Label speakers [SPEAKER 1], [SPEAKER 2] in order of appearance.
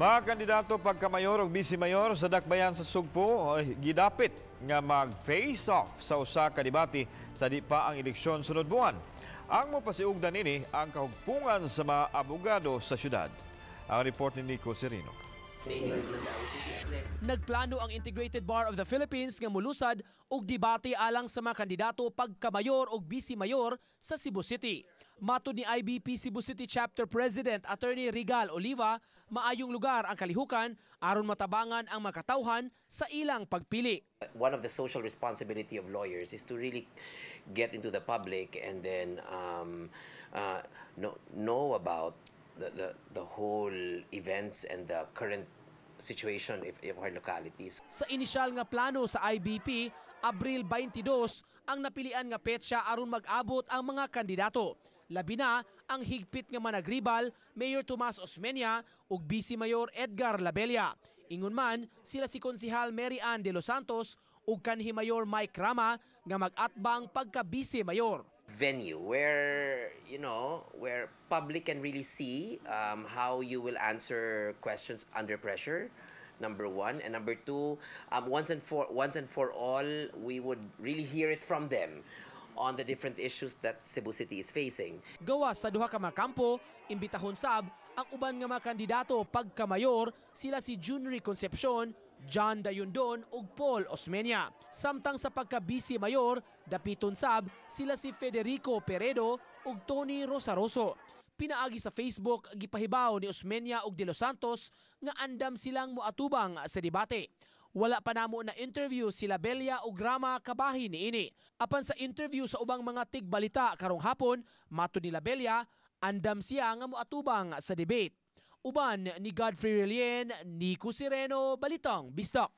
[SPEAKER 1] Mga kandidato pagkamayor ug vice-mayor sa Dakbayan sa Sugbo ay gidapit nga mag-face off sa usa ka debate sa di pa ang eleksyon sunod buwan. Ang mopasiugdan nini ang kahugpungan sa mga abogado sa syudad. Ang report ni Nico Serino.
[SPEAKER 2] Nagplano ang Integrated Bar of the Philippines nga mulusad og debate alang sa mga kandidato pagkamayor og vice-mayor sa Cebu City. Matod ni IBP Cebu City Chapter President Attorney Regal Oliva, maayong lugar ang kalihukan aron matabangan ang makatawhan sa ilang pagpili.
[SPEAKER 3] One of the social responsibility of lawyers is to really get into the public and then know about the whole events and the current situation of our localities.
[SPEAKER 2] Sa inisyal nga plano sa IBP, Abril 22 ang napilian nga petsa aron mag-abot ang mga kandidato. Labi na ang higpit nga managribal, Mayor Tomas Osmeña ug Vice Mayor Edgar Labella. Ingon man sila si Konsihal Mary Ann de los Santos ug kanhi Mayor Mike Rama nga mag-atbang pagka Vice Mayor.
[SPEAKER 3] Venue where you know where public can really see how you will answer questions under pressure, number one, and number two, once and for all, we would really hear it from them on the different issues that Cebu City is facing.
[SPEAKER 2] Gawas sa duha ka mga kampo, imbitahon sab ang uban nga mga kandidato pagka-mayor, sila si Junri Concepcion, John Dayondon ug Paul Osmeña. Samtang sa pagka-vice mayor, dapiton sab sila si Federico Peredo ug Tony Rosaroso. Pinaagi sa Facebook, gipahibaw ni Osmeña ug De Los Santos nga andam silang moatubang sa debate. Wala pa namo na interview si Labella ug Rama kabahin niini. Apan sa interview sa ubang mga tigbalita karong hapon, matud ni Labella, andam siya nga moatubang sa debate. Uban ni Godfrey Relien, Nico Sireno, Balitang Bisdak.